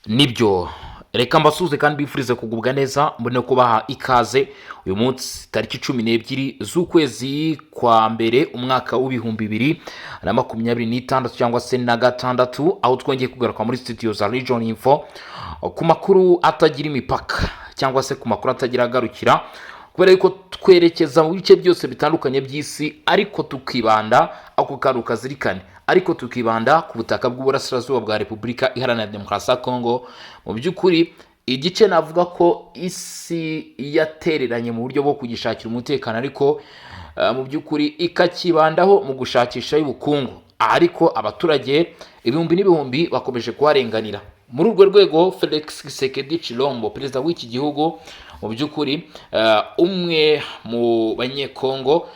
Nibyo, reka mbasuhuze kandi bifurize kugubwa neza, mbone no kubaha ikaze uyu munsi tariki 12 z'ukwezi kwa mbere, umwaka w'2026 cyangwa se na gatandatu, aho twongeye kugaruka muri studio za Region Info ku makuru atagira imipaka cyangwa se ku makuru atagira agarukira, kubera yuko twerekeza mu bice byose bitandukanye by'isi, ariko tukibanda, ako kantu kazirikane, ariko tukibanda ku butaka bw'uburasirazuba bwa Repubulika Iharanira Demokarasi ya Kongo. Mu by'ukuri igice navuga ko isi yatereranye mu buryo bwo kugishakira umutekano, ariko mu by'ukuri ikakibandaho mu gushakisha ubukungu, ariko abaturage ibihumbi n'ibihumbi bakomeje kuharenganira. Muri urwo rwego, Felix Tshisekedi Tshilombo, perezida w'iki gihugu, mu by'ukuri umwe mu Banyekongo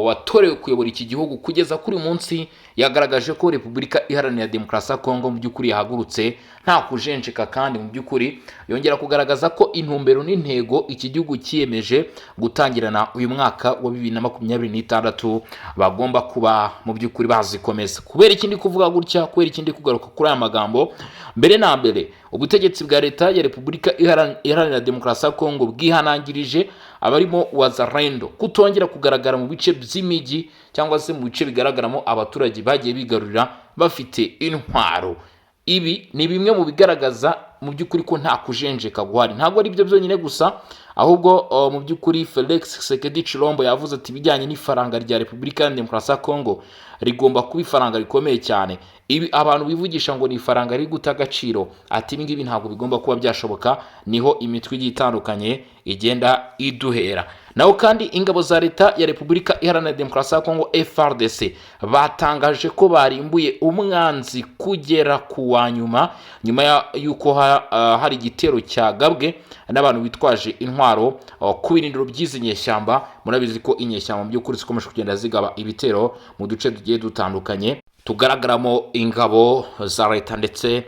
watorewe kuyobora iki gihugu kugeza kuri uyu munsi, yagaragaje ko Repubulika Iharanira Demokarasi ya Kongo mu by'ukuri yahagurutse nta kujenjeka, kandi mu by'ukuri yongera kugaragaza ko intumbero n'intego iki gihugu cyiyemeje gutangirana uyu mwaka wa 2026 bagomba kuba mu by'ukuri bazikomeza. Kubera ikindi kuvuga gutya, kubera ikindi kugaruka kuri aya magambo, mbere na mbere ubutegetsi bwa Leta ya Repubulika Iharanira Demokarasi ya Kongo bwihanangirije abarimo Wazalendo kutongera kugaragara mu bice by'imijyi cyangwa se mu bice bigaragaramo abaturage bagiye bigarurira bafite intwaro. Ibi ni bimwe mu bigaragaza mu by'ukuri ko nta kujenjeka guhari. Ntabwo ari byo byonyine gusa, ahubwo mu by'ukuri Felix Tshisekedi Tshilombo yavuze ati ibijyanye n'ifaranga rya Repubulika ya Demokarasi ya Kongo rigomba kuba ifaranga rikomeye cyane. Ibi abantu bivugisha ngo ni ifaranga riri guta agaciro, ati ibi ngibi ntabwo bigomba kuba byashoboka. Niho imitwe igiye itandukanye igenda iduhera. Naho kandi ingabo za Leta ya Repubulika Iharanira Demokarasi ya Kongo, FARDC, batangaje ko barimbuye umwanzi kugera ku wa nyuma, nyuma y'uko hari igitero cyagabwe n'abantu bitwaje intwaro ku birindiro by'izi nyeshyamba. Murabizi ko inyeshyamba mu by'ukuri zikomeje kugenda zigaba ibitero mu duce tugiye dutandukanye tugaragaramo ingabo za leta ndetse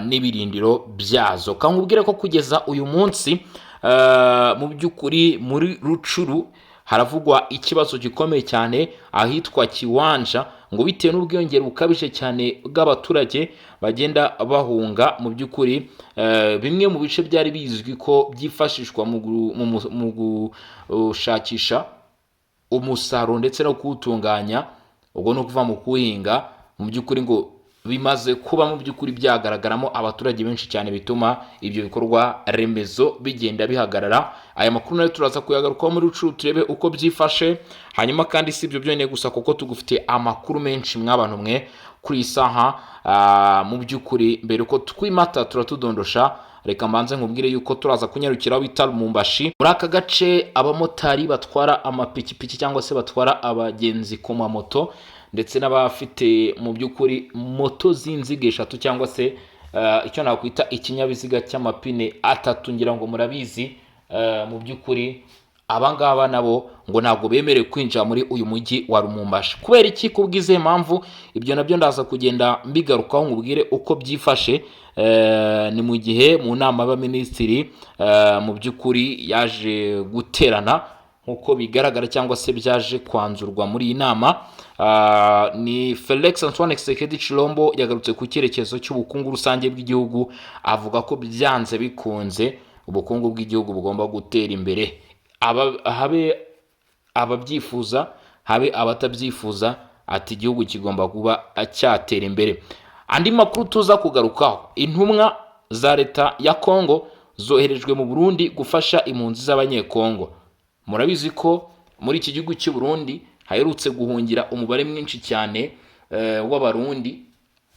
n'ibirindiro byazo. Kankubwire ko kugeza uyu munsi mu by'ukuri muri Rutshuru haravugwa ikibazo gikomeye cyane ahitwa Kiwanja, ngo bitewe n'ubwiyongere bukabije cyane bw'abaturage bagenda bahunga. Mu by'ukuri bimwe mu bice byari bizwi ko byifashishwa mu gushakisha umusaruro ndetse no kuwutunganya, ubwo ni ukuva mu kuwuhinga, mu by'ukuri ngo bimaze kuba mu by'ukuri byagaragaramo abaturage benshi cyane, bituma ibyo bikorwa remezo bigenda bihagarara. Aya makuru nayo turaza kuyagarukaho muri Rutshuru, turebe uko byifashe. Hanyuma kandi si ibyo byonyine gusa, kuko tugufite amakuru menshi mw'abantu mwe kuri iyi saha. Mu by'ukuri mbere uko twimata turatudondosha, reka mbanze nkubwire yuko turaza kunyarukira aho bita Lubumbashi. Muri aka gace abamotari batwara amapikipiki cyangwa se batwara abagenzi ku mamoto, ndetse n'abafite mu by'ukuri moto z'inziga eshatu cyangwa se icyo nakwita ikinyabiziga cy'amapine atatu, ngira ngo murabizi, mu by'ukuri abangaba nabo ngo ntabwo bemerewe kwinjira muri uyu mujyi wa Lubumbashi. Kubera iki? Kubw'izihe mpamvu? Ibyo nabyo ndaza kugenda mbigarukaho, nkubwire uko byifashe. Ni mu gihe mu nama y'abaminisitiri mu by'ukuri yaje guterana nk'uko bigaragara cyangwa se byaje kwanzurwa muri iyi nama, ni Felix Antoine Tshisekedi Tshilombo yagarutse ku cyerekezo cy'ubukungu rusange bw'igihugu, avuga ko byanze bikunze ubukungu bw'igihugu bugomba gutera imbere, habe ababyifuza habe abatabyifuza, ati igihugu kigomba kuba cyatera imbere. Andi makuru tuza kugarukaho: intumwa za Leta ya Kongo zoherejwe mu Burundi gufasha impunzi z'Abanyekongo. Murabizi ko muri iki gihugu cy'u Burundi haherutse guhungira umubare mwinshi cyane w'Abarundi,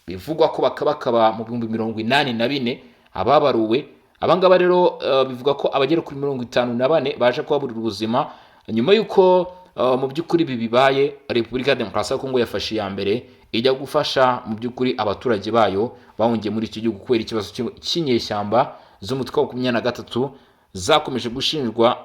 bivugwa ko bakabakaba mu 84,000 ababaruwe. Abangaba rero bivuga ko abagera kuri 54 baje kuhaburira ubuzima. Nyuma y'uko mu by'ukuri ibi bibaye, Repubulika ya Demokarasi ya Kongo yafashe iya mbere ijya gufasha mu by'ukuri abaturage bayo bahungiye muri iki gihugu kubera ikibazo cy'inyeshyamba z'umutwe wa 23 zakomeje gushinjwa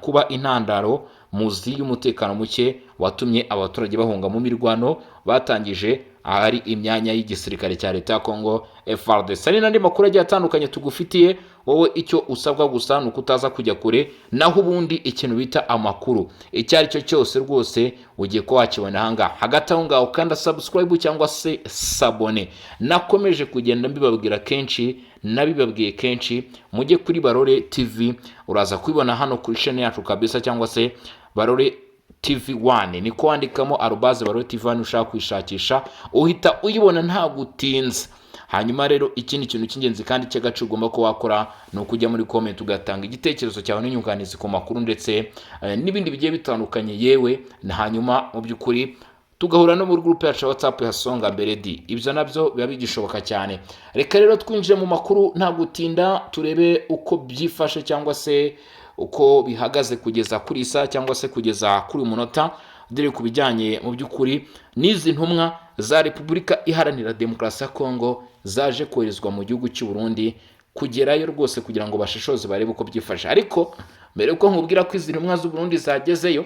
kuba intandaro muzi y'umutekano muke watumye abaturage bahunga mu mirwano batangije ahari imyanya y'igisirikare cya Leta ya Kongo, FARDC. Hari n'andi makuru agiye atandukanye tugufitiye. Wowe icyo usabwa gusa ni uko utaza kujya kure, naho ubundi ikintu bita amakuru icyo ari cyo cyose rwose ugiye kuba wakibona ahangaha. Hagati aho ngaho kanda subscribe cyangwa se s'abonner. Nakomeje kugenda mbibabwira kenshi. Nabibabwiye kenshi, mujye kuri Barore TV, uraza kubibona hano kuri chaîne yacu kabisa, cyangwa se Barore TV 1, niko wandikamo @BaroreTV 1, ushaka kuyishakisha uhita uyibona nta gutinza. Hanyuma rero ikindi kintu cy'ingenzi kandi cy'agaciro ugomba kuba wakora ni ukujya muri comment ugatanga igitekerezo cyawe n'inyunganizi ku makuru ndetse n'ibindi bigiye bitandukanye. Yewe na hanyuma mu by'ukuri tugahura no muri groupe yacu ya WhatsApp ya Songa Mbere D, ibyo nabyo biba bigishoboka cyane. Reka rero twinjire mu makuru nta gutinda, turebe uko byifashe cyangwa se uko bihagaze kugeza kuri isa cyangwa se kugeza kuri uyu munota, dore ku bijyanye mu by'ukuri n'izi ntumwa za Repubulika Iharanira Demokarasi ya Kongo zaje koherezwa mu gihugu cy'u Burundi kugerayo rwose kugira ngo bashishoze barebe uko byifashe. Ariko mbere yuko nkubwira ko izi ntumwa z'u Burundi zagezeyo,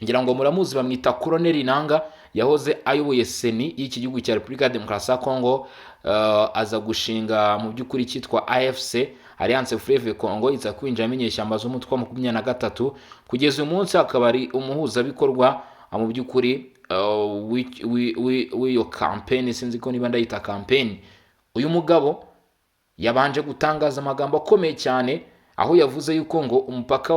ngira ngo muramuzi, bamwita Koroneli Nanga, yahoze ayoboye CENI y'iki gihugu cya Repubulika ya Demokarasi ya Kongo, aza gushinga mu by'ukuri cyitwa AFC, Alliance Fleuve Congo, iza kwinjiramo inyeshyamba z'umutwe wa 23. Kugeza uyu munsi akaba ari umuhuzabikorwa mu by'ukuri w'iyo kampeni, sinzi ko niba ndayita kampeni. Uyu mugabo yabanje gutangaza amagambo akomeye cyane, aho yavuze yuko ngo umupaka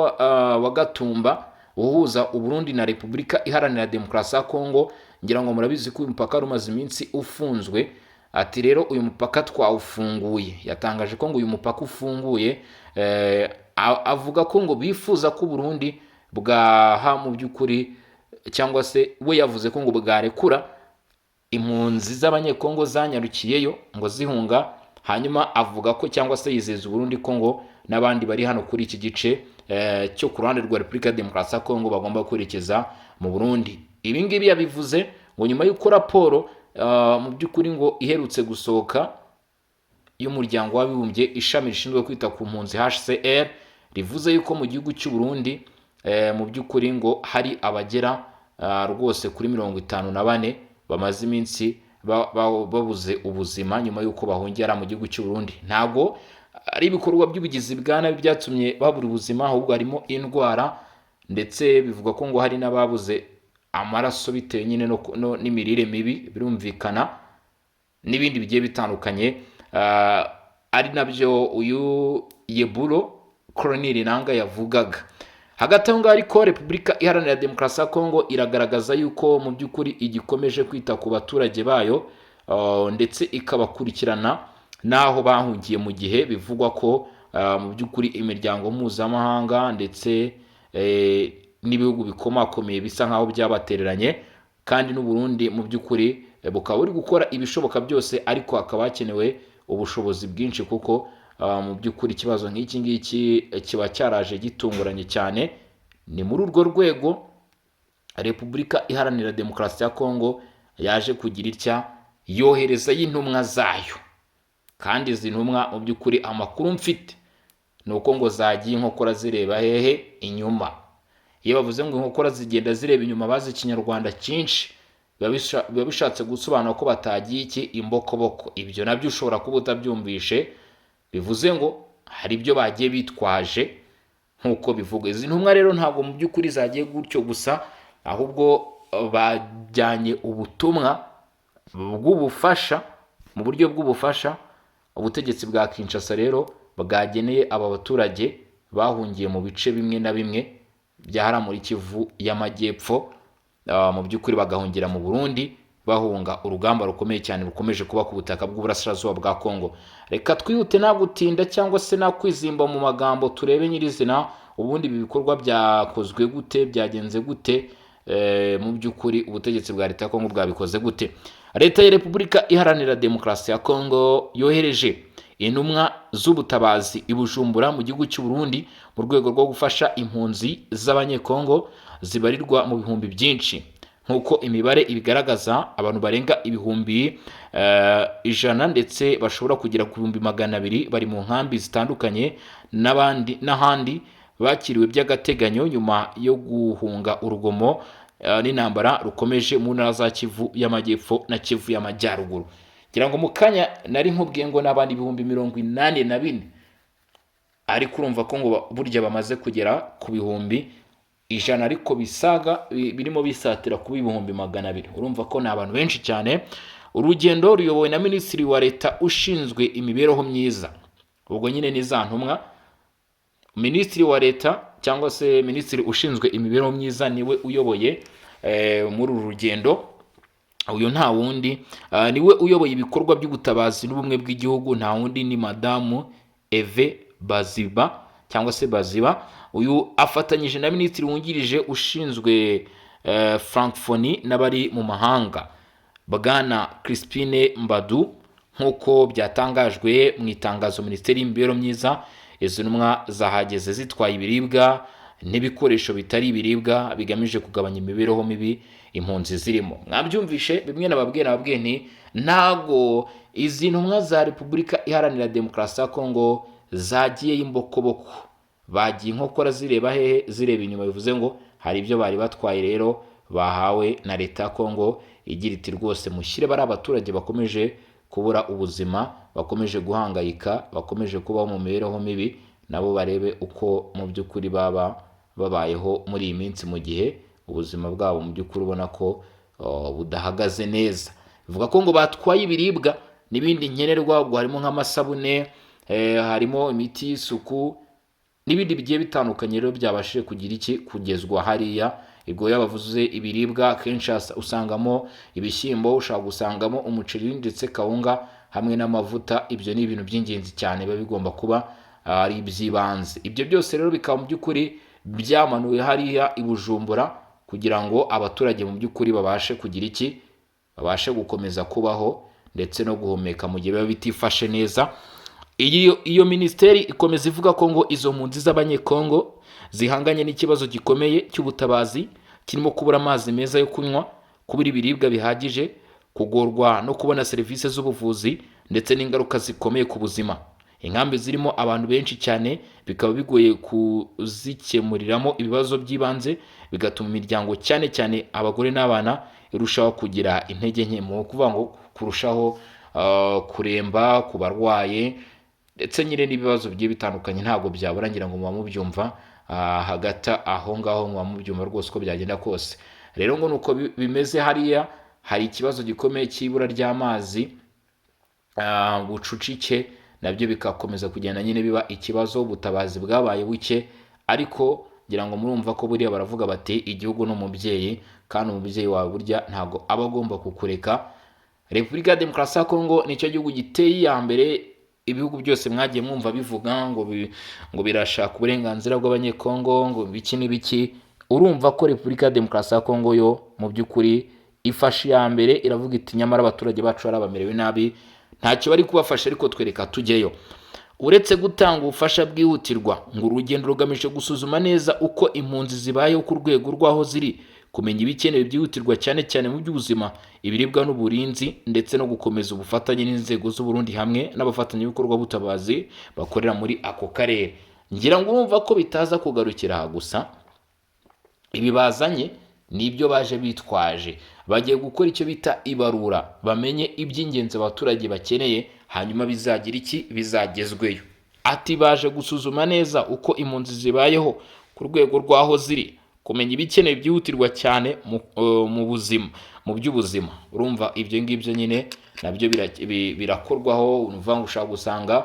wa Gatumba uhuza Uburundi na Repubulika Iharanira Demokarasi ya Kongo, ngira ngo murabizi ko uyu mupaka wari umaze iminsi ufunzwe, ati rero uyu mupaka twawufunguye. Yatangaje ko ngo uyu mupaka ufunguye, avuga ko ngo bifuza ko Uburundi bwaha mu by'ukuri, cyangwa se we yavuze ko ngo bwarekura impunzi z'Abanyekongo zanyarukiyeyo ngo zihunga. Hanyuma avuga ko cyangwa se yizeza Uburundi ko ngo n'abandi bari hano kuri iki gice cyo ku ruhande rwa Repubulika ya Demokarasi ya Kongo bagomba kwerekeza mu Burundi. Ibi ngibi yabivuze ngo nyuma y'uko raporo mu by'ukuri ngo iherutse gusohoka y'Umuryango w'Abibumbye, ishami rishinzwe kwita ku mpunzi HCR, rivuze yuko mu gihugu cy'u Burundi mu by'ukuri ngo hari abagera rwose kuri 54 bamaze iminsi babuze ubuzima nyuma y'uko bahungira mu gihugu cy'u Burundi. Ntabwo ari ibikorwa by'ubugizi bwa nabi byatumye babura ubuzima, ahubwo harimo indwara, ndetse bivugwa ko ngo hari n'ababuze amaraso bitewe nyine n'imirire mibi, birumvikana, n'ibindi bigiye bitandukanye. Ari nabyo uyu Yeburo Koroneli Nanga yavugaga. Hagati aho ngaho ariko, Repubulika Iharanira Demokarasi ya Kongo iragaragaza yuko mu by'ukuri igikomeje kwita ku baturage bayo, ndetse ikabakurikirana n'aho bahungiye, mu gihe bivugwa ko mu by'ukuri imiryango mpuzamahanga ndetse n'ibihugu bikomakomeye bisa nk'aho byabatereranye, kandi n'u Burundi mu by'ukuri bukaba buri gukora ibishoboka byose, ariko hakaba hakenewe ubushobozi bwinshi, kuko mu by'ukuri ikibazo nk'iki ngiki kiba cyaraje gitunguranye cyane. Ni muri urwo rwego Repubulika Iharanira Demokarasi ya Kongo yaje kugira itya yoherezayo intumwa zayo. Kandi izi ntumwa mu by'ukuri amakuru mfite ni uko ngo zagiye inkokora zireba hehe? Inyuma. Iyo bavuze ngo inkokora zigenda zireba inyuma, bazi Ikinyarwanda cyinshi, biba bishatse gusobanura ko batagiye iki? Imbokoboko. Ibyo nabyo ushobora kuba utabyumvishe, bivuze ngo hari ibyo bagiye bitwaje nk'uko bivugwa. Izi ntumwa rero ntabwo mu by'ukuri zagiye gutyo gusa, ahubwo bajyanye ubutumwa bw'ubufasha, mu buryo bw'ubufasha ubutegetsi bwa Kinshasa rero bwageneye aba baturage bahungiye mu bice bimwe na bimwe byahara muri Kivu y'Amajyepfo, mu by'ukuri bagahungira mu Burundi bahunga urugamba rukomeye cyane rukomeje kuba ku butaka bw'uburasirazuba bwa Kongo. Reka twihute nta gutinda cyangwa se nta kwizimba mu magambo, turebe nyirizina ubundi ibi bikorwa byakozwe gute, byagenze gute, mu by'ukuri ubutegetsi bwa leta ya Kongo bwabikoze gute. Leta ya Repubulika Iharanira Demokarasi ya Kongo yohereje intumwa z'ubutabazi i Bujumbura mu gihugu cy'u Burundi mu rwego rwo gufasha impunzi z'Abanyekongo zibarirwa mu bihumbi byinshi. Nk'uko imibare ibigaragaza, abantu barenga 100,000 ndetse bashobora kugera ku 200,000 bari mu nkambi zitandukanye n'abandi n'ahandi bakiriwe by'agateganyo nyuma yo guhunga urugomo n'intambara rukomeje mu ntara za Kivu y'Amajyepfo na Kivu y'Amajyaruguru. Ngira ngo mu kanya nari nkubwiye ngo n'abandi 84,000, ariko urumva ko ngo burya bamaze kugera ku 100,000, ariko bisaga birimo bisatira kuba 200,000. Urumva ko ni abantu benshi cyane. Urugendo ruyobowe na Minisitiri wa Leta ushinzwe imibereho myiza. Ubwo nyine ni za ntumwa, Minisitiri wa Leta cyangwa se Minisitiri ushinzwe imibereho myiza niwe uyoboye muri uru rugendo. Uyu nta wundi, niwe uyoboye ibikorwa by'ubutabazi n'ubumwe bw'igihugu, nta wundi ni Madamu Eve Baziba cyangwa se Baziba. Uyu afatanyije na Minisitiri wungirije ushinzwe Francophonie n'abari mu mahanga, Bwana Crispin Mbadu. Nk'uko byatangajwe mu itangazo Minisiteri y'Imibereho Myiza, izi ntumwa zahageze zitwaye ibiribwa n'ibikoresho bitari ibiribwa bigamije kugabanya imibereho mibi impunzi zirimo. Mwabyumvishe bimwe nababwiye nti ntago izi ntumwa za Repubulika Iharanira Demokarasi ya Kongo zagiye imbokoboko, bagiye inkokora zireba hehe? Zireba inyuma. Bivuze ngo hari ibyo bari batwaye rero bahawe na Leta ya Kongo, igira iti: "Rwose mushyire bari abaturage bakomeje kubura ubuzima, bakomeje guhangayika, bakomeje kubaho mu mibereho mibi, nabo barebe uko mu by'ukuri baba babayeho muri iyi minsi, mu gihe ubuzima bwabo mu by'ukuri ubona ko budahagaze neza." Bivuga ko ngo batwaye ibiribwa n'ibindi nkenerwa, ubwo harimo nk'amasabune, harimo imiti y'isuku n'ibindi bigiye bitandukanye. Rero byabashije kugira iki? Kugezwa hariya. Ubwo iyo bavuze ibiribwa, akenshi usangamo ibishyimbo, ushobora gusangamo umuceri ndetse kawunga hamwe n'amavuta. Ibyo ni ibintu by'ingenzi cyane biba bigomba kuba ari iby'ibanze. Ibyo byose rero bikaba mu by'ukuri byamanuwe hariya i Bujumbura kugira ngo abaturage mu by'ukuri babashe kugira iki? Babashe gukomeza kubaho ndetse no guhumeka mu gihe biba bitifashe neza. Iyo minisiteri ikomeza ivuga ko ngo izo mpunzi z'Abanyekongo zihanganye n'ikibazo gikomeye cy'ubutabazi kirimo kubura amazi meza yo kunywa, kubura ibiribwa bihagije, kugorwa no kubona serivisi z'ubuvuzi ndetse n'ingaruka zikomeye ku buzima. Inkambi zirimo abantu benshi cyane, bikaba bigoye kuzikemuriramo ibibazo by'ibanze, bigatuma imiryango, cyane cyane abagore n'abana, irushaho kugira intege nke, mu kuvuga ngo kurushaho kuremba ku barwaye, ndetse nyine n'ibibazo bigiye bitandukanye ntabwo byabura. Ngira ngo muba mubyumva hagati aho ngaho, muba mubyumva rwose uko byagenda kose. Rero ngo nuko bimeze hariya, hari ikibazo gikomeye cy'ibura ry'amazi, bucucike nabyo bikakomeza kugenda nyine biba ikibazo. Ubutabazi bwabaye buke, ariko ngira ngo murumva ko buriya baravuga bati: "Igihugu ni umubyeyi", kandi umubyeyi wawe burya ntabwo aba agomba kukureka. Repubulika ya Demokarasi ya Kongo nicyo gihugu giteye iya mbere. Ibihugu byose mwagiye mwumva bivuga ngo birashaka uburenganzira bw'Abanyekongo, ngo biki n'ibiki, urumva ko Repubulika ya Demokarasi ya Kongo yo mu by'ukuri ifashe iya mbere, iravuga iti: "Nyamara abaturage bacu bari bamerewe nabi, ntacyo bari kubafasha, ariko twereka tujyeyo." Uretse gutanga ubufasha bwihutirwa, ngo urugendo rugamije gusuzuma neza uko impunzi zibayeho ku rwego rw'aho ziri, kumenya ibikenewe byihutirwa cyane cyane mu by'ubuzima, ibiribwa n'uburinzi, ndetse no gukomeza ubufatanye n'inzego z'Uburundi hamwe n'abafatanyabikorwa b'ubutabazi bakorera muri ako karere. Ngira ngo urumva ko bitaza kugarukira aha gusa. Ibi bazanye ni ibyo baje bitwaje, bagiye gukora icyo bita ibarura, bamenye iby'ingenzi abaturage bakeneye, hanyuma bizagira iki? Bizagezweyo. Ati: "Baje gusuzuma neza uko impunzi zibayeho ku rwego rw'aho ziri, kumenya ibikenewe byihutirwa cyane mu buzima, mu by'ubuzima." Urumva ibyo ngibyo nyine nabyo birakorwaho. Urumva ngo ushobora gusanga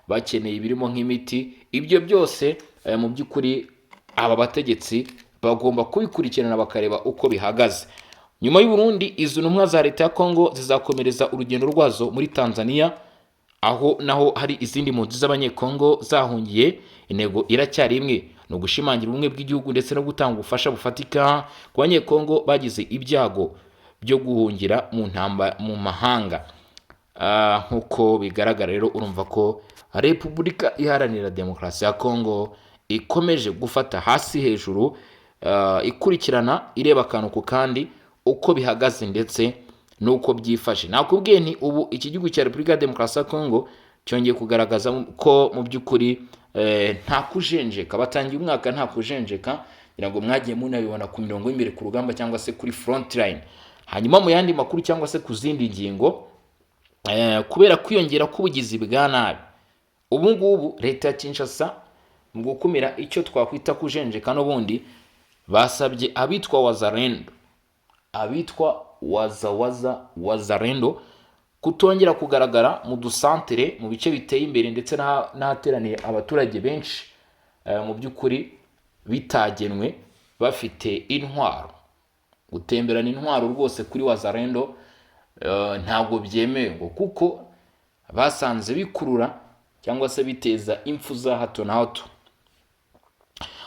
bakeneye ibirimo nk'imiti. Ibyo byose mu by'ukuri aba bategetsi bagomba kubikurikirana bakareba uko bihagaze. Nyuma y'u Burundi, izo ntumwa za Leta ya Kongo zizakomereza urugendo rwazo muri Tanzania, aho naho hari izindi mpunzi z'Abanyekongo zahungiye. Intego iracyari imwe, ni ugushimangira ubumwe bw'igihugu ndetse no gutanga ubufasha bufatika ku Banyekongo bagize ibyago byo guhungira mu ntamba mu mahanga. Nk'uko bigaragara rero, urumva ko Repubulika Iharanira Demokarasi ya Kongo ikomeje gufata hasi hejuru, ikurikirana, ireba akantu ku kandi uko bihagaze ndetse n'uko byifashe. Nakubwiye nti ubu iki gihugu cya Repubulika ya Demokarasi ya Kongo cyongeye kugaragaza ko mu by'ukuri nta kujenjeka, batangiye umwaka nta kujenjeka. Ngira ngo mwagiye munabibona ku mirongo y'imbere ku rugamba cyangwa se kuri front line. Hanyuma mu yandi makuru cyangwa se ku zindi ngingo, kubera kwiyongera k'ubugizi bwa nabi, ubu ngubu Leta ya Kinshasa, mu gukumira icyo twakwita kujenjeka n'ubundi, basabye abitwa Wazalendo, abitwa Wazawaza Wazalendo. Kutongera kugaragara mu dusantere, mu bice biteye imbere ndetse n'ahateraniye abaturage benshi, mu by'ukuri bitagenwe bafite intwaro. Gutemberana intwaro rwose kuri Wazalendo ntabwo byemewe, ngo kuko basanze bikurura cyangwa se biteza impfu za hato na hato.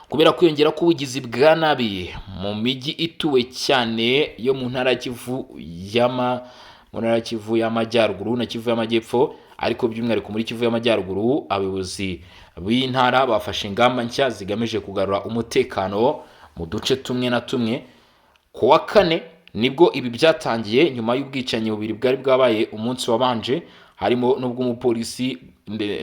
Kubera kwiyongera k'ubugizi bwa nabi mu mijyi ituwe cyane yo mu ntara ya Kivu y'ama mu ntara ya Kivu y'Amajyaruguru na Kivu y'Amajyepfo, ariko by'umwihariko muri Kivu y'Amajyaruguru, abayobozi b'intara bafashe ingamba nshya zigamije kugarura umutekano mu duce tumwe na tumwe. Ku wa kane nibwo ibi byatangiye, nyuma y'ubwicanyi bubiri bwari bwabaye umunsi wabanje, harimo n'ubw'umupolisi.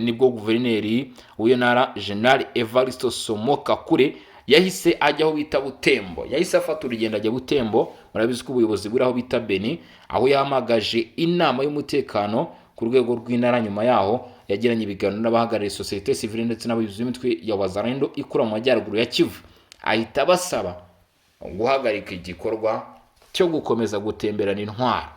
Nibwo guverineri w'iyo ntara, General Evaristo Somo Kakule, yahise ajya aho bita Butembo. Yahise afata urugendo ajya Butembo. Murabizi ko ubuyobozi buri aho bita Beni, aho yahamagaje inama y'umutekano ku rwego rw'intara. Nyuma yaho yagiranye ibiganiro n'abahagarariye sosiyete sivile ndetse n'abayobozi b'imitwe ya Wazalendo ikura mu majyaruguru ya Kivu, ahita abasaba guhagarika igikorwa cyo gukomeza gutemberana intwaro.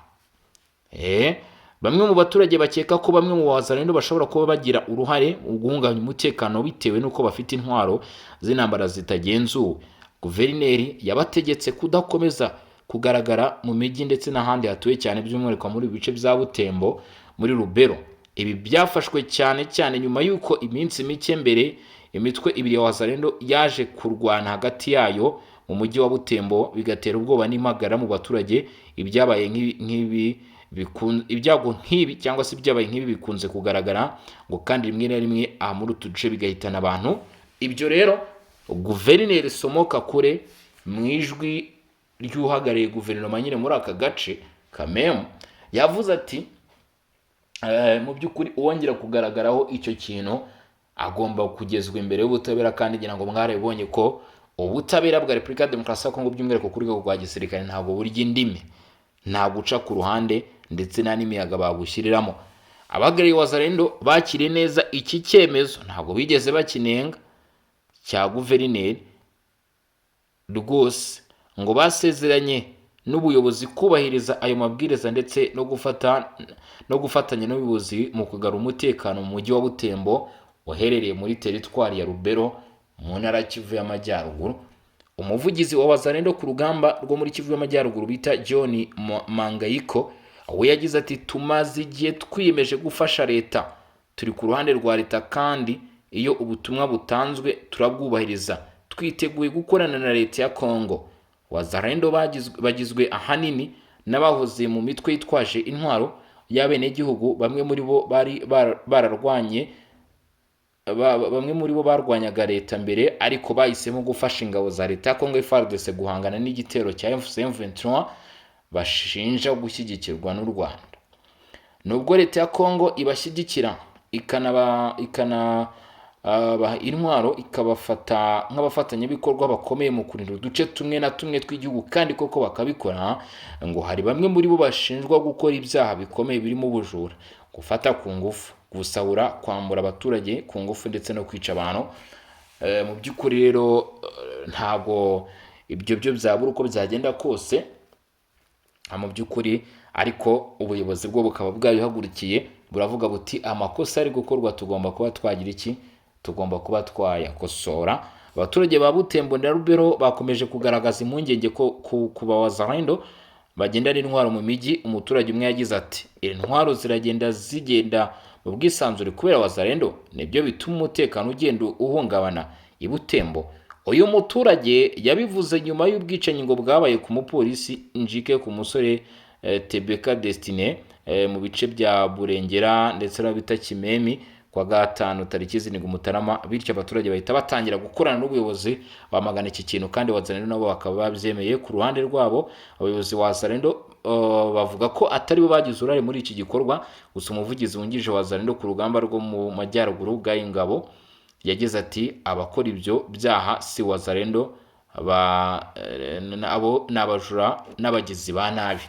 Bamwe mu baturage bakeka ko bamwe mu Wazalendo bashobora kuba bagira uruhare mu guhungabanya umutekano bitewe n'uko bafite intwaro z'intambara zitagenzuwe. Guverineri yabategetse kudakomeza kugaragara mu mijyi ndetse n'ahandi hatuwe cyane, by'umwihariko muri ibi bice bya Butembo, muri Lubero. Ibi byafashwe cyane cyane nyuma y'uko iminsi mike mbere imitwe ibiri ya Wazalendo yaje kurwana hagati yayo mu mujyi wa Butembo, bigatera ubwoba n'impagarara mu baturage. Ibyabaye nk'ibi ibyago nk'ibi cyangwa se ibyabaye nk'ibi bikunze kugaragara ngo kandi rimwe na rimwe aha muri utu duce bigahitana abantu. Ibyo rero guverineri Somo Kakule, mu ijwi ry'uhagarariye guverinoma nyine muri aka gace Kamemu, yavuze ati: Mu by'ukuri uwongera kugaragaraho icyo kintu agomba kugezwa imbere y'ubutabera." Kandi ngira ngo mwarabibonye ko ubutabera bwa Repubulika ya Demokarasi ya Kongo, by'umwihariko ku rwego rwa gisirikare, ntabwo burya indimi, nta guca ku ruhande ndetse nta n'imiyaga bagushyiriramo. Abahagarariye Wazalendo bakiriye neza iki cyemezo, ntabwo bigeze bakinenga cya guverineri rwose. Ngo basezeranye n'ubuyobozi kubahiriza ayo mabwiriza ndetse no gufatanya n'ubuyobozi mu kugarura umutekano mu mujyi wa Butembo uherereye muri teritwari ya Lubero mu ntara ya Kivu y'Amajyaruguru. Umuvugizi wa Wazalendo ku rugamba rwo muri Kivu y'Amajyaruguru bita John Mangayiko we yagize ati: "Tumaze igihe twiyemeje gufasha leta, turi ku ruhande rwa leta kandi iyo ubutumwa butanzwe turabwubahiriza. Twiteguye gukorana na leta ya Congo." Wazalendo bagizwe ahanini n'abahoze mu mitwe yitwaje intwaro y'abenegihugu. Bamwe muri bo bari bararwanye bamwe muri bo barwanyaga leta mbere, ariko bahisemo gufasha ingabo za leta ya Congo FARDC guhangana n'igitero cya AFC M23 bashinja gushyigikirwa n'u Rwanda. Nubwo leta ya Congo ibashyigikira ikana baha intwaro, ikabafata nk'abafatanyabikorwa bakomeye mu kurinda uduce tumwe na tumwe tw'igihugu, kandi koko bakabikora, ngo hari bamwe muri bo bashinjwa gukora ibyaha bikomeye birimo ubujura, gufata ku ngufu, gusahura, kwambura abaturage ku ngufu ndetse no kwica abantu. Mu by'ukuri rero ntabwo ibyo byo byabura uko byagenda kose mu by'ukuri, ariko ubuyobozi bwo bukaba bwabihagurukiye, buravuga buti: "Amakosa ari gukorwa tugomba kuba twagira iki? Tugomba kuba twayakosora." Abaturage ba Butembo na Lubero bakomeje kugaragaza impungenge ko ku bawazalendo bagendana intwaro mu mijyi. Umuturage umwe yagize ati: "Intwaro ziragenda zigenda mu bwisanzure kubera Wazalendo, nibyo bituma umutekano ugenda uhungabana i Butembo." Uyu muturage yabivuze nyuma y'ubwicanyi ngo bwabaye ku mupolisi Njike ku musore Tebeka Destine mu bice bya Burengera ndetse n'aho bita Kimemi kwa gatanu tariki 7 Mutarama. Bityo abaturage bahita batangira gukorana n'ubuyobozi bamagana iki kintu, kandi Wazalendo nabo bakaba babyemeye ku ruhande rwabo. Abayobozi wa Wazalendo bavuga ko atari bo bagize uruhare muri iki gikorwa. Gusa umuvugizi wungirije wa Wazalendo ku rugamba rwo mu majyaruguru, Ngabo, yagize ati: "Abakora ibyo byaha si Wazalendo, abo ni abajura n'abagizi ba nabi."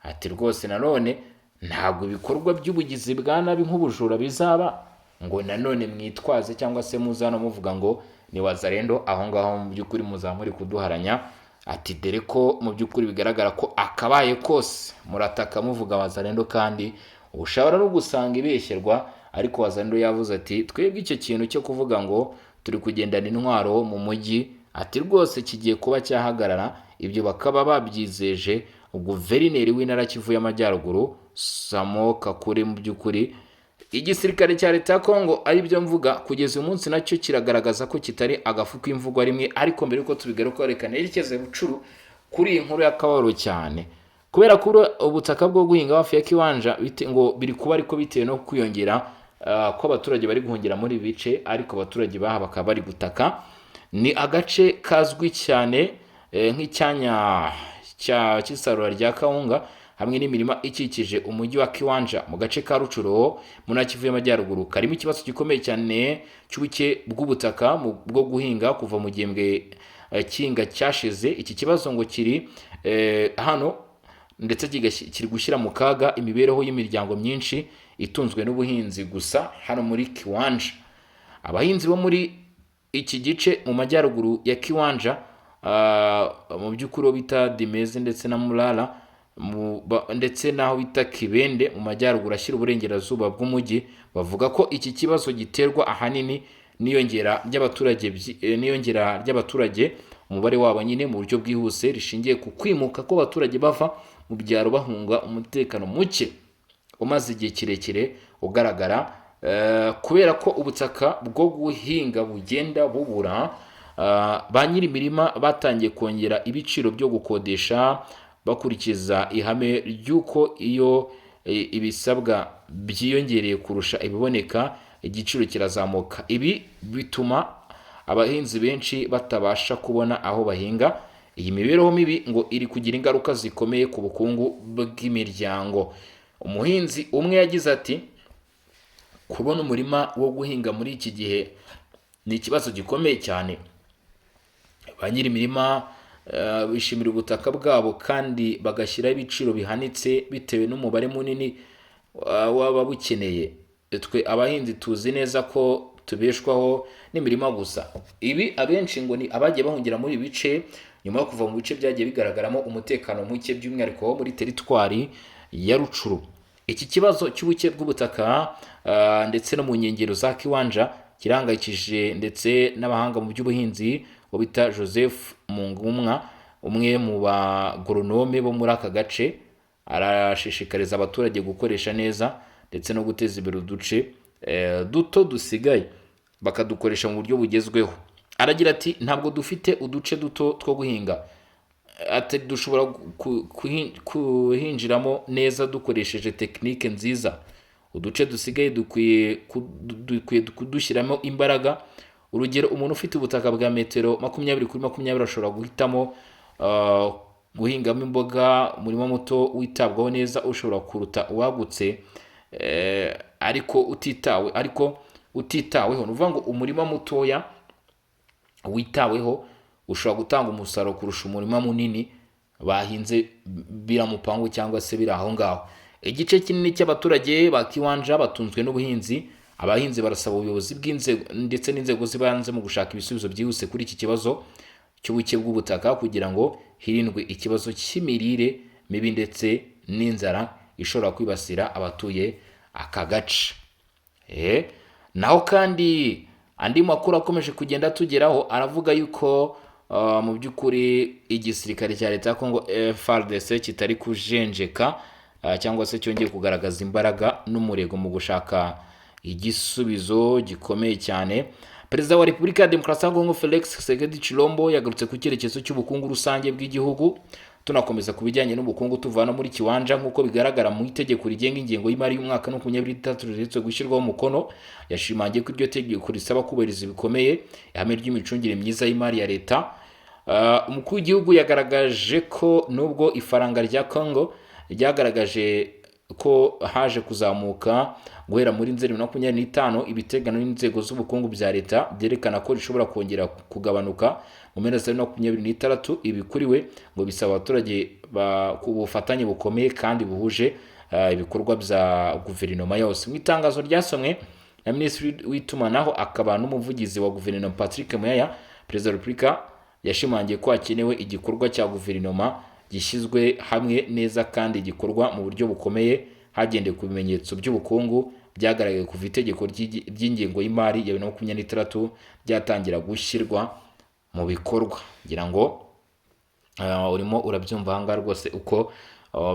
Ati: "Rwose nanone ntabwo ibikorwa by'ubugizi bwa nabi nk'ubujura bizaba ngo nanone mwitwaze cyangwa se muze hano muvuga ngo ni Wazalendo. Aho ngaho mu by'ukuri muzaba muri kuduharanya." Ati: "Dore ko mu by'ukuri bigaragara ko akabaye kose murataka muvuga Wazalendo kandi Ushobora no gusanga ibeshyerwa, ariko Wazalendo yavuze ati: "Twebwe icyo kintu cyo kuvuga ngo turi kugendana intwaro mu mujyi," ati, "rwose kigiye kuba cyahagarara." Ibyo bakaba babyizeje guverineri w'intara Kivu y'Amajyaruguru, Samo Kakure. Mu by'ukuri igisirikare cya leta ya Kongo, aribyo mvuga, kugeza uyu munsi nacyo kiragaragaza ko kitari agafu k'imvugwa rimwe. Ariko mbere yuko tubigarukaho, reka nerekeze Rutshuru kuri iyi nkuru y'akababaro cyane, kubera ko ubutaka bwo guhinga hafi ya Kiwanja ngo biri kuba, ariko bitewe no kwiyongera kw'abaturage bari guhungira muri ibi bice, ariko abaturage baha bakaba bari gutaka. Ni agace kazwi cyane nk'icyanya cy'isarura rya kawunga hamwe n'imirima ikikije umujyi wa Kiwanja mu gace ka Rutshuru mu ntara Kivu y'Amajyaruguru, karimo ikibazo gikomeye cyane cy'ubuke bw'ubutaka bwo guhinga kuva mu gihembwe cy'inga cyashize. Iki kibazo ngo kiri hano ndetse kiri gushyira mu kaga imibereho y'imiryango myinshi itunzwe n'ubuhinzi gusa hano muri Kiwanja. Abahinzi bo muri iki gice mu majyaruguru ya Kiwanja, mu by'ukuri uwo bita Dimeze ndetse na Murara ndetse n'aho bita Kibende mu majyaruguru ashyira uburengerazuba bw'umujyi, bavuga ko iki kibazo giterwa ahanini n'iyongera ry'abaturage, umubare wabo nyine mu buryo bwihuse, rishingiye ku kwimuka kw'abaturage bava mu byaro bahunga umutekano muke umaze igihe kirekire ugaragara. Kubera ko ubutaka bwo guhinga bugenda bubura, ba nyir'imirima batangiye kongera ibiciro byo gukodesha, bakurikiza ihame ry'uko iyo ibisabwa byiyongereye kurusha ibiboneka, igiciro kirazamuka. Ibi bituma abahinzi benshi batabasha kubona aho bahinga. Iyi mibereho mibi ngo iri kugira ingaruka zikomeye ku bukungu bw'imiryango. Umuhinzi umwe yagize ati: "Kubona umurima wo guhinga muri iki gihe ni ikibazo gikomeye cyane. Ba nyir'imirima bishimira ubutaka bwabo kandi bagashyiraho ibiciro bihanitse bitewe n'umubare munini w'ababukeneye. Twe abahinzi tuzi neza ko tubeshwaho n'imirima gusa." Ibi abenshi ngo ni abagiye bahungira muri ibi bice nyuma yo kuva mu bice byagiye bigaragaramo umutekano muke, by'umwihariko wo muri teritwari ya Rutshuru. Iki kibazo cy'ubuke bw'ubutaka ndetse no mu nkengero za Kiwanja kirahangayikishije ndetse n'abahanga mu by'ubuhinzi. Uwo bita Joseph Mungumwa, umwe mu bagoronome bo muri aka gace, arashishikariza abaturage gukoresha neza ndetse no guteza imbere uduce duto dusigaye, bakadukoresha mu buryo bugezweho. Aragira ati: "Ntabwo dufite uduce duto two guhinga," ati, "dushobora kuhinjiramo neza dukoresheje tekinike nziza. Uduce dusigaye dukwiye kudushyiramo imbaraga. Urugero, umuntu ufite ubutaka bwa metero 20 kuri 20 ashobora guhitamo guhingamo imboga. Umurima muto witabwaho neza ushobora kuruta uwagutse ariko utitaweho." Ni ukuvuga ngo umurima mutoya witaweho ushobora gutanga umusaruro kurusha umurima munini bahinze biramupangu cyangwa se biri aho ngaho. Igice kinini cy'abaturage ba Kiwanja batunzwe n'ubuhinzi. Abahinzi barasaba ubuyobozi bw'inzego ndetse n'inzego z'ibanze mu gushaka ibisubizo byihuse kuri iki kibazo cy'ubuke bw'ubutaka, kugira ngo hirindwe ikibazo cy'imirire mibi ndetse n'inzara ishobora kwibasira abatuye aka gace. Naho kandi andi makuru akomeje kugenda atugeraho aravuga yuko mu by'ukuri igisirikare cya leta ya Congo FARDC kitari kujenjeka, cyangwa se cyongeye kugaragaza imbaraga n'umurego mu gushaka igisubizo gikomeye cyane. Perezida wa Repubulika ya Demokarasi ya Kongo, Felix Tshisekedi Tshilombo, yagarutse ku cyerekezo cy'ubukungu rusange bw'igihugu. Tunakomeza ku bijyanye n'ubukungu tuvana muri Kiwanja, nk'uko bigaragara mu itegeko rigenga ingengo y'imari y'umwaka 2023 riherutse gushyirwaho umukono, yashimangiye ko iryo tegeko risaba kubahiriza bikomeye ihame ry'imicungire myiza y'imari ya leta. Umukuru w'igihugu yagaragaje ko nubwo ifaranga rya Congo ryagaragaje ko haje kuzamuka guhera muri Nzeri 2025, ibiteganywa n'inzego z'ubukungu bya leta byerekana ko rishobora kongera kugabanuka mu mpera za 2026. Ibi kuri we ngo bisaba abaturage ku bufatanye bukomeye kandi buhuje ibikorwa bya guverinoma yose. Mu itangazo ryasomwe na Minisitiri w'itumanaho akaba n'umuvugizi wa guverinoma, Patrick Muyaya, Perezida wa Repubulika yashimangiye ko hakenewe igikorwa cya guverinoma gishyizwe hamwe neza kandi gikorwa mu buryo bukomeye. hagendewe ku bimenyetso by'ubukungu byagaragaye kuva itegeko ry'ingengo y'imari ya 2026 ryatangira gushyirwa mu bikorwa. Ngira ngo urimo urabyumva ahangaha rwose uko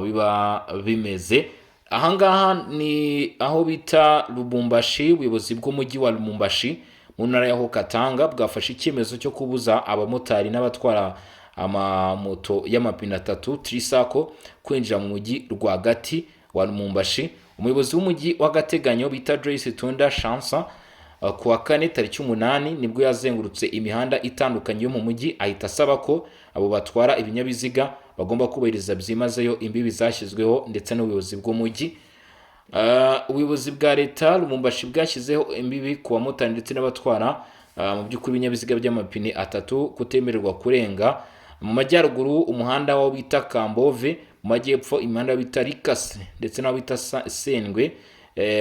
biba bimeze. Ahangaha ni aho bita Lubumbashi. Ubuyobozi bw'umujyi wa Lubumbashi mu ntara ya Katanga bwafashe icyemezo cyo kubuza abamotari n'abatwara amamoto y'amapine atatu, tricycle, kwinjira mu mujyi rwagati wa Lubumbashi. Umuyobozi w'umujyi w'agateganyo bita Joyce Tunda Shansa, ku wa kane tariki 8 nibwo yazengurutse imihanda itandukanye yo mu mujyi, ahita asaba ko abo batwara ibinyabiziga bagomba kubahiriza byimazeyo imbibi zashyizweho ndetse n'ubuyobozi bw'umujyi. Ubuyobozi bwa leta Lubumbashi bwashyizeho imbibi ku bamotari ndetse n'abatwara mu by'ukuri ibinyabiziga by'amapine atatu kutemererwa kurenga mu majyaruguru umuhanda w'aho bita Kambove, mu majyepfo imihanda bita Likasi ndetse n'aho bita Sendwe,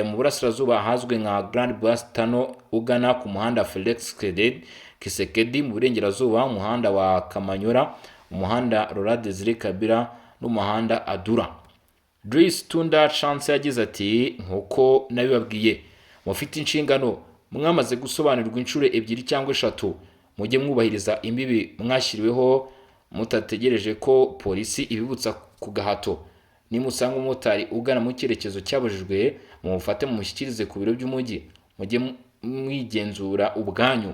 mu burasirazuba ahazwi nka Grand Bus Tunnel ugana ku muhanda Felix Tshisekedi, mu burengerazuba umuhanda wa Kamanyura, umuhanda Laurent Desire Kabila n'umuhanda Adura. Joyce Tunda Chance yagize ati: "Nk'uko nabibabwiye, mufite inshingano, mwamaze gusobanurirwa inshuro ebyiri cyangwa eshatu. Mujye mwubahiriza imbibi mwashyiriweho mutategereje ko polisi ibibutsa ku gahato. Nimusanga umumotari ugana mu cyerekezo cyabujijwe, mumufate mumushyikirize ku biro by'umujyi. Mujye mwigenzura ubwanyu."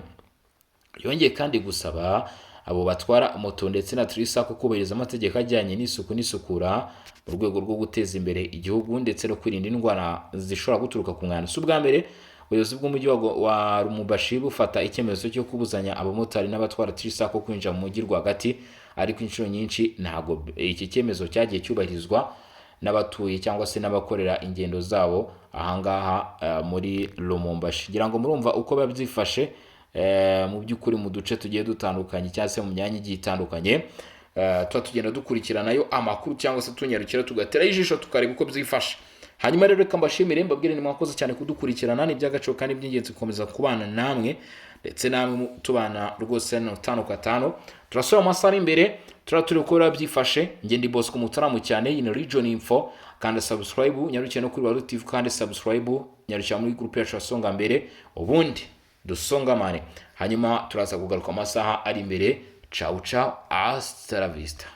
Yongeye kandi gusaba abo batwara moto ndetse na tricycle kubahiriza amategeko ajyanye n'isuku n'isukura mu rwego rwo guteza imbere igihugu ndetse no kwirinda indwara zishobora guturuka ku mwanda. Si ubwa mbere ubuyobozi bw'umujyi wa Lubumbashi bufata icyemezo cyo kubuzanya abamotari n'abatwara tricycle kwinjira mu mujyi rwagati, ariko inshuro nyinshi ntabwo iki cyemezo cyagiye cyubahirizwa n'abatuye cyangwa se n'abakorera ingendo zabo ahangaha muri Lubumbashi. Ngira ngo murumva uko biba byifashe mu by'ukuri mu duce tugiye dutandukanye cyangwa se mu myanya igiye itandukanye. Tuba tugenda dukurikiranayo amakuru cyangwa se tunyarukira tugateraho ijisho tukareba uko byifashe. Hanyuma rero reka mbashimire, mbabwire ni mwakoze cyane kudukurikirana. Ni iby'agaciro kandi by'ingenzi gukomeza kubana namwe ndetse namwe tubana rwose hano tano ku tano. Turasubira mu masaha ari imbere, turaba turi uko biba byifashe. Njye ndi Bosco Mutaramu cyane. Iyi ni Region Info. Kanda subscribe, nyarukire no kuri Baru TV, kandi subscribe, nyarukira muri groupe yacu ya Songa Mbere, ubundi dusongamane. Hanyuma turaza kugaruka amasaha ari imbere. Ciao ciao, hasta la vista.